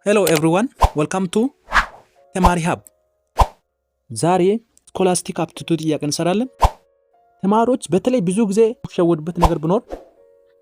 Hello everyone, welcome to ተማሪ ሀብ። ዛሬ scholastic aptitude ጥያቄ እንሰራለን። ተማሪዎች በተለይ ብዙ ጊዜ የሚሸወዱበት ነገር ቢኖር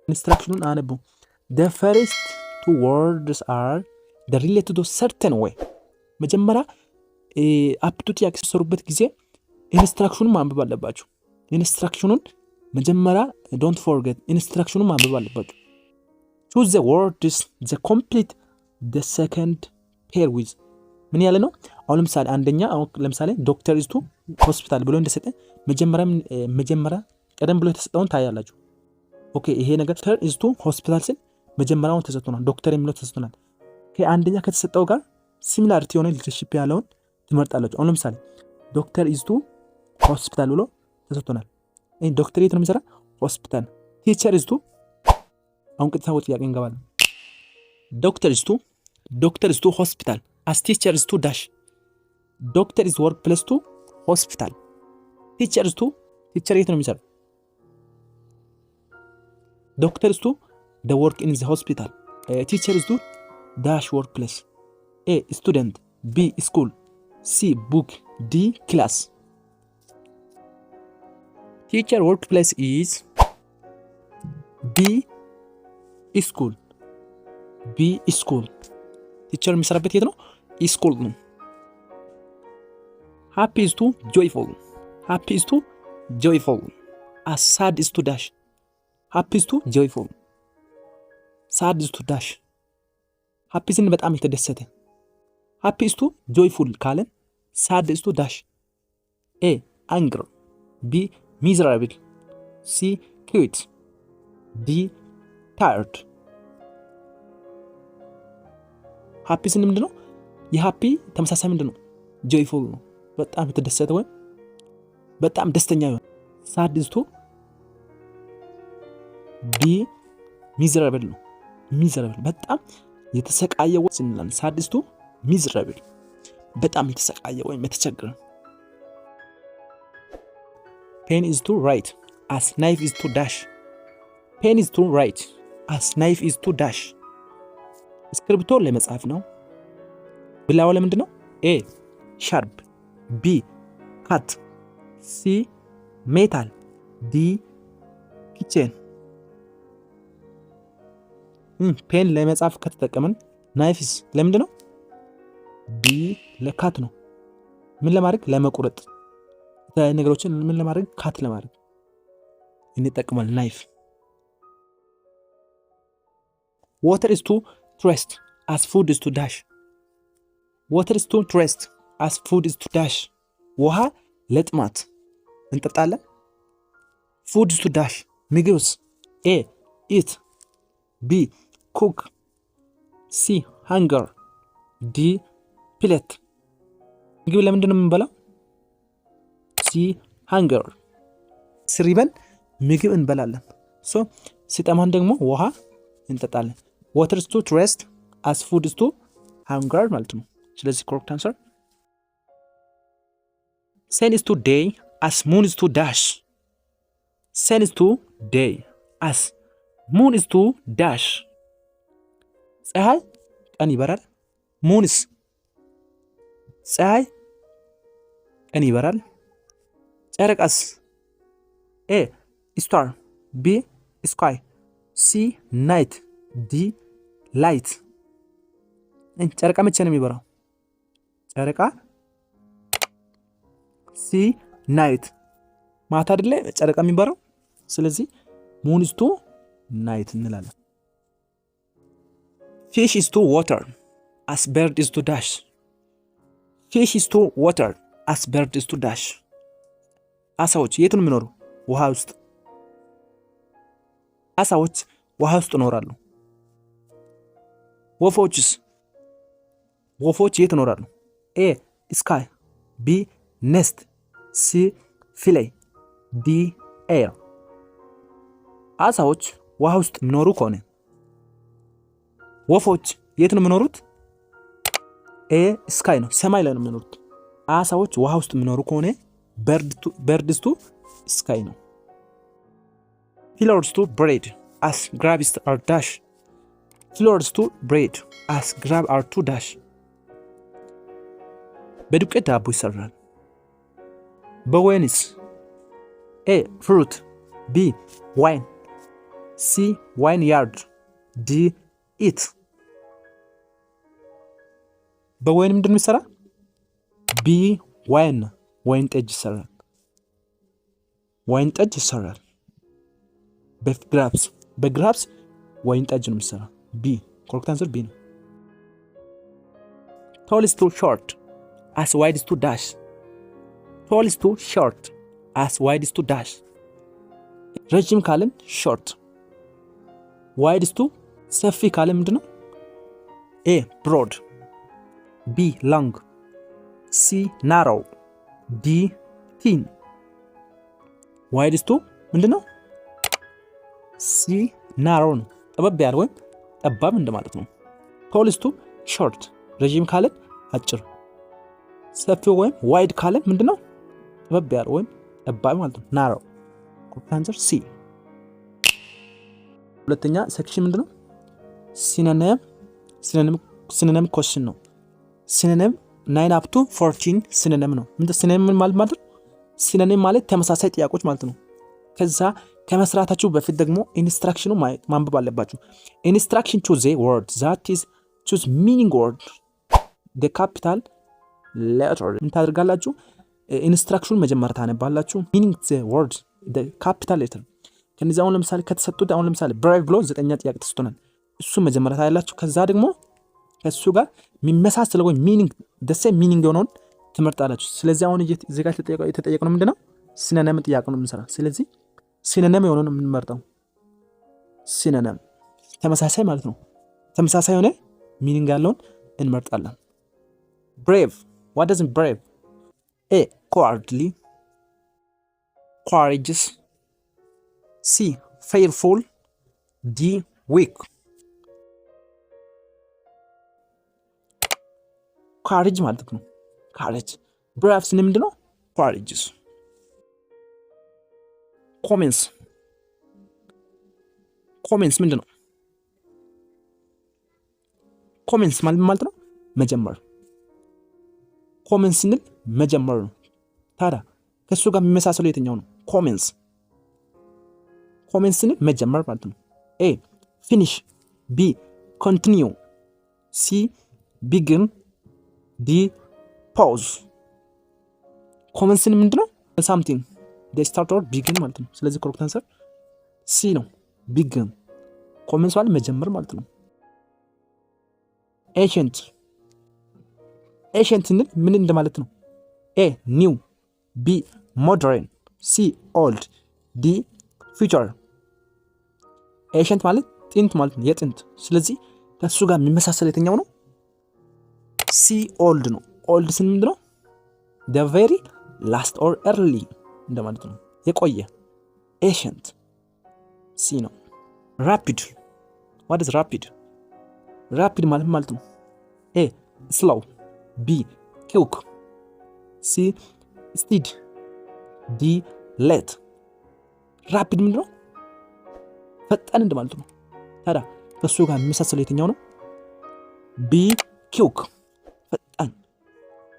instruction ኑን አያነቡም። The first two words are the related to certain way። መጀመሪያ aptitude ጥያቄ ሲሰሩበት ጊዜ instruction ኑን ማንበብ አለባችሁ። Instruction ኑን መጀመሪያ don't forget፣ instruction ኑን ማንበብ አለባችሁ። Choose the words the complete the second pair with ምን ያለ ነው? አሁን ለምሳሌ አንደኛ፣ አሁን ለምሳሌ doctor is to hospital ብሎ እንደሰጠ መጀመሪያ ቀደም ብሎ የተሰጠውን ታያላችሁ። Okay፣ ይሄ ነገር doctor is to hospital ስል መጀመሪያውን ተሰጥቶናል። ዶክተር የሚለው ተሰጥቶናል። ከአንደኛ ከተሰጠው ጋር similarity የሆነ relationship ያለውን ትመርጣላችሁ። አሁን ለምሳሌ doctor is to hospital ብሎ ተሰጥቶናል። ዶክተር የት ነው የሚሰራ? ሆስፒታል። Teacher is to፣ አሁን ቀጥታ ወደ ጥያቄ እንገባለን። Doctor is to hospital as teacher is to dash። Doctor is work place to hospital። Teacher is to፣ teacher የት ነው የሚሰራው? Doctor is to the work in the hospital። Teacher is to dash work place። A student፣ B school፣ C book፣ D class። Teacher work place is B school። B school። Teacher የሚሰራበት የት ነው? School ነው። Happy is to joyful። Happy is to joyful as sad is to dash። Happy is to joyful፣ sad is to dash። Happy ስንል በጣም የተደሰተ፣ happy is to joyful ካለን sad is to dash። A anger፣ B miserable፣ C cute፣ D tired። Happy ስንል ምንድን ነው? የ happy ተመሳሳይ ምንድን ነው? Joyful ነው። በጣም የተደሰተ ወይም በጣም ደስተኛ ይሆን። Sad is to D miserable ነው። Miserable በጣም የተሰቃየ እንላለን። Sad is to miserable በጣም የተሰቃየ ወይም የተቸገረ። Pen is to write as knife is to dash። Pen is to write as knife is to dash። እስክሪብቶ ለመጻፍ ነው። ቢላዋ ለምንድን ነው? A sharp፣ B cut፣ C metal፣ D kitchen። Pen ለመጻፍ ከተጠቀምን knife ስ ለምንድን ነው? D ለ cut ነው። ምን ለማድረግ? ለመቁረጥ፣ የተለያዩ ነገሮችን ምን ለማድረግ? Cut ለማድረግ እንጠቀማለን knife። Water is to thirst as food is to dash። Water is to thirst as food is to dash። ውሃ ለጥማት እንጠጣለን። Food is to dash። ምግብስ? A eat፣ B cook፣ C hunger፣ D plate። ምግብ ለምንድን ነው የምንበላው? C hunger። ሲርበን ምግብ እንበላለን። So ሲጠማን ደግሞ ውሃ እንጠጣለን። Water is to thirst as food is to hunger ማለት ነው። ስለዚህ correct answer። Sun is to day as moon is to dash። Sun is to day as moon is to dash። ፀሐይ ቀን ይበራል። Moon ስ? ፀሐይ ቀን ይበራል። ጨረቃስ? A star፣ B sky፣ C night፣ D light። ጨረቃ መቼ ነው የሚበራው? ጨረቃ C night፣ ማታ አይደለ ጨረቃ የሚበራው? ስለዚህ moon is to night እንላለን። Fish is to water as bird is to dash። Fish is to water as bird is to dash። አሳዎች የት ነው የሚኖሩ? ውሃ ውስጥ። አሳዎች ውሃ ውስጥ ይኖራሉ። ወፎችስ? ወፎች የት ይኖራሉ? A sky፣ B nest፣ C fly፣ D air። አሳዎች ውሃ ውስጥ የሚኖሩ ከሆነ ወፎች የት ነው የሚኖሩት? A sky ነው፣ ሰማይ ላይ ነው የሚኖሩት። አሳዎች ውሃ ውስጥ የሚኖሩ ከሆነ birds to sky ነው። Flour is to bread as grapes are dash። Flour is to bread as grape are to dash። በዱቄት ዳቦ ይሰራል። በወይንስ? A fruit፣ B wine፣ C vineyard፣ D eat። በወይን ምንድን ነው የሚሰራ? B wine፣ ወይን ጠጅ ይሰራል። ወይን ጠጅ ይሰራል። በ grapes፣ በ grapes ወይን ጠጅ ነው የሚሰራ። B correct answer B ነው። Tall is to short as wide is to dash። Tall is to short as wide is to dash። ረጅም ካልን short፣ wide is to ሰፊ ካልን ምንድን ነው? A broad፣ B long፣ C narrow፣ D thin። Wide is to ምንድን ነው? C narrow ነው። ጠበብ ያለ ወይም ጠባብ እንደማለት ነው። Tall is to short ረዥም ካለን አጭር፣ ሰፊ ወይም wide ካለን ምንድን ነው? ጠበብ ያለ ወይም ጠባብ ማለት ነው። Narrow, correct answer C። ሁለተኛ section ምንድን ነው? Synonym question ነው። Synonym 9 up to 14 synonym ነው። Synonym ማለት ነው? Synonym ማለት ተመሳሳይ ጥያቄዎች ማለት ነው። ከዛ ከመስራታችሁ በፊት ደግሞ instruction ኑ ማንበብ አለባችሁ። Instruction: choose word that is choose meaning word capital letter። ምን ታደርጋላችሁ? Instruction ኑን መጀመሪያ ታነባላችሁ። Meaning word capital letter ከነዚህ አሁን ለምሳሌ ከተሰጡት፣ አሁን ለምሳሌ brave ብሎ ዘጠኛ ጥያቄ ተሰጥቶናል። እሱ መጀመሪያ ታያላችሁ። ከዛ ደግሞ ከእሱ ጋር የሚመሳሰለው ወይም meaning the same meaning የሆነውን ትመርጣላችሁ። ስለዚህ አሁን እዚህ ጋር የተጠየቅነው ምንድነው? Synonym ጥያቄ ነው የምንሰራ። ስለዚህ synonym የሆነውን ነው የምንመርጠው። Synonym ተመሳሳይ ማለት ነው። ተመሳሳይ የሆነ meaning ያለውን እንመርጣለን። Brave, what does brave? A cowardly፣ courageous፣ C fearful፣ D weak። Courage ማለት ነው። Courage, brave ስንል ምንድን ነው? Courageous። Commence, commence ምንድን ነው? Commence ማለት ነው መጀመር። Commence ስንል መጀመር ነው። ታዲያ ከእሱ ጋር የሚመሳሰለው የትኛው ነው? Commence, commence ስንል መጀመር ማለት ነው። A finish፣ B continue፣ C begin፣ D pause። Commence ስንል ምንድን ነው? Something start or begin ማለት ነው። ስለዚህ correct answer C ነው። Begin, commence ማለት መጀመር ማለት ነው። Ancient, ancient ስንል ምን እንደማለት ነው? A new፣ B modern፣ C old፣ D future። Ancient ማለት ጥንት ማለት ነው፣ የጥንት። ስለዚህ ከእሱ ጋር የሚመሳሰል የትኛው ነው? C old ነው። Old ስንል ምንድን ነው? The very last or early እንደማለት ነው። የቆየ ancient C ነው። Rapid, what is rapid? Rapid ማለት ነው? A slow፣ B quick፣ C steady፣ D late። Rapid ምንድን ነው? ፈጣን እንደማለት ነው። ታዲያ ከእሱ ጋር የሚመሳሰለው የትኛው ነው? B quick ፈጣን፣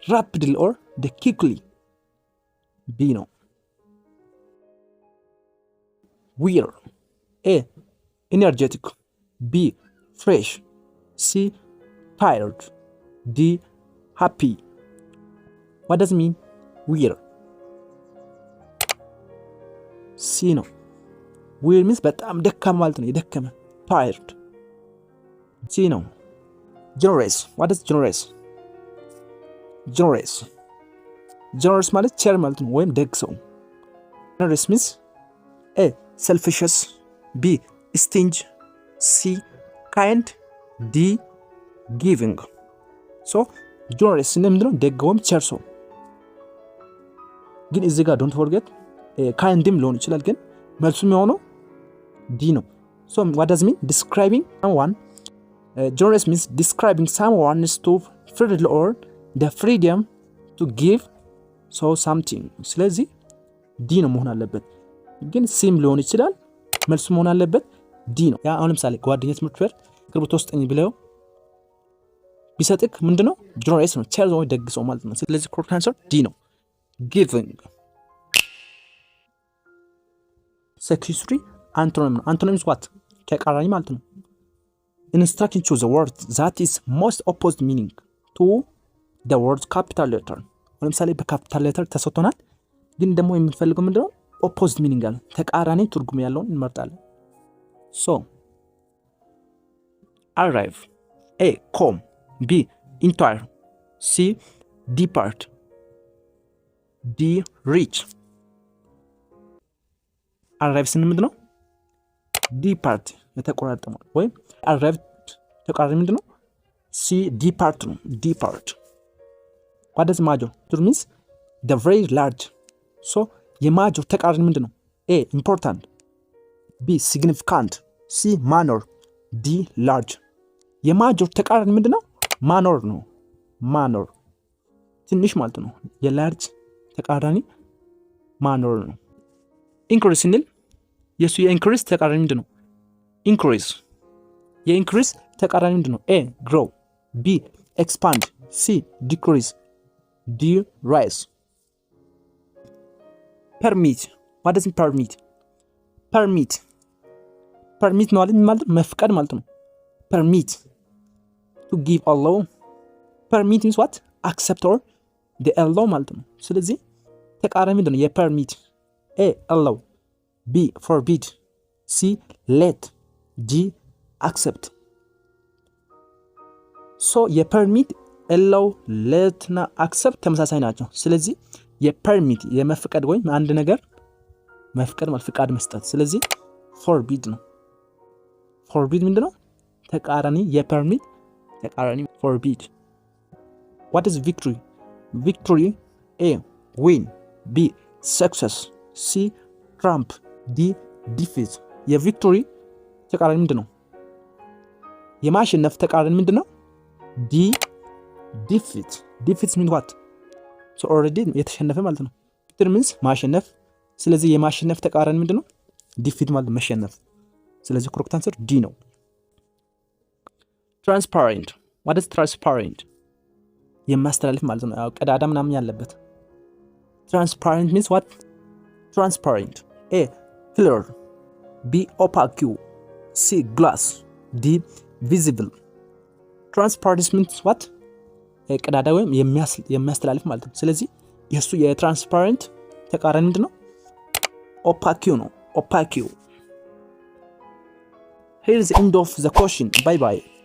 rapidly or the quickly B ነው። Wear, A energetic፣ B fresh፣ C tired፣ D happy። What does mean wear? C ነው። Wear means በጣም ደካማ ማለት ነው። የደከመ tired C ነው። Generous, what does generous? Generous, generous ማለት ቸር ማለት ነው፣ ወይም ደግ ሰው። Generous means A selfish፣ B stingy፣ C kind፣ D giving። So generous ስንል ምንድነው? ደግ ወይም ቸር ሰው። ግን እዚህ ጋር don't forget kind ም ሊሆን ይችላል፣ ግን መልሱ የሚሆነው D ነው። So what does mean describing someone? Generous means describing someone to freely or the freedom to give so something። ስለዚህ D ነው መሆን አለበት። ግን C ም ሊሆን ይችላል፣ መልሱ መሆን አለበት D ነው። ያ አሁን ለምሳሌ ጓደኛ ትምህርት ቤት እስክሪብቶ ስጠኝ ብለው ቢሰጥክ ምንድነው? Generous ነው፣ ቸር ወይ ደግ ሰው ማለት ነው። ስለዚህ correct answer D ነው፣ giving። 63 antonym ነው። Antonym is what? ተቃራኒ ማለት ነው። Instruction: choose word that is most opposite meaning to the word capital letter። ለምሳሌ በ capital letter ተሰጥቶናል፣ ግን ደግሞ የምንፈልገው ምንድነው? Opposite meaning አለ፣ ተቃራኒ ትርጉም ያለውን እንመርጣለን። So arrive፣ A come፣ B enter፣ C depart፣ D reach። Arrive ስንል ምንድን ነው? Depart የተቆራረጠ ማለት ወይም arrive ተቃራኒ ምንድን ነው? C depart ነው። Depart። What does major means? The very large። So የ major ተቃራኒ ምንድን ነው? A important፣ B significant፣ C minor፣ D large። የ major ተቃራኒ ምንድን ነው? Minor ነው። Minor ትንሽ ማለት ነው። የ large ተቃራኒ minor ነው። Increase ስንል የእሱ የ increase ተቃራኒ ምንድን ነው? Increase የ increase ተቃራኒ ምንድን ነው? A grow፣ B expand፣ C decrease፣ D rise። Permit, what does permit? Permit, permit ነው ማለት መፍቀድ ማለት ነው። Permit to give, allow። Permit means what? Accept or allow ማለት ነው። ስለዚህ ተቃራኒ ምንድን ነው? የ permit A allow፣ B forbid፣ C let፣ D accept። So የ permit allow፣ let እና accept ተመሳሳይ ናቸው። ስለዚህ የ permit የመፍቀድ ወይም አንድ ነገር መፍቀድ ማለት ፍቃድ መስጠት። ስለዚህ forbid ነው። Forbid ምንድን ነው? ተቃራኒ የ permit ተቃራኒ forbid። What is victory? Victory፣ A win፣ B success፣ C triumph፣ D defeat። የ victory ተቃራኒ ምንድን ነው? የማሸነፍ ተቃራኒ ምንድን ነው? D defeat። Defeat mean what? Already የተሸነፈ ማለት ነው። Victory means ማሸነፍ። ስለዚህ የማሸነፍ ተቃራኒ ምንድን ነው? Defeat ማለት መሸነፍ። ስለዚህ correct answer D ነው። Transparent, what is transparent? የሚያስተላልፍ ማለት ነው። ያው ቀዳዳ ምናምን ያለበት። Transparent means what? Transparent፣ A clear፣ B opaque፣ C glass፣ D visible። Transparent means what? ቀዳዳ ወይም የሚያስተላልፍ ማለት ነው። ስለዚህ የእሱ የ transparent ተቃራኒ ምንድን ነው? Opaque ነው። Opaque። Here is end of the question. Bye bye.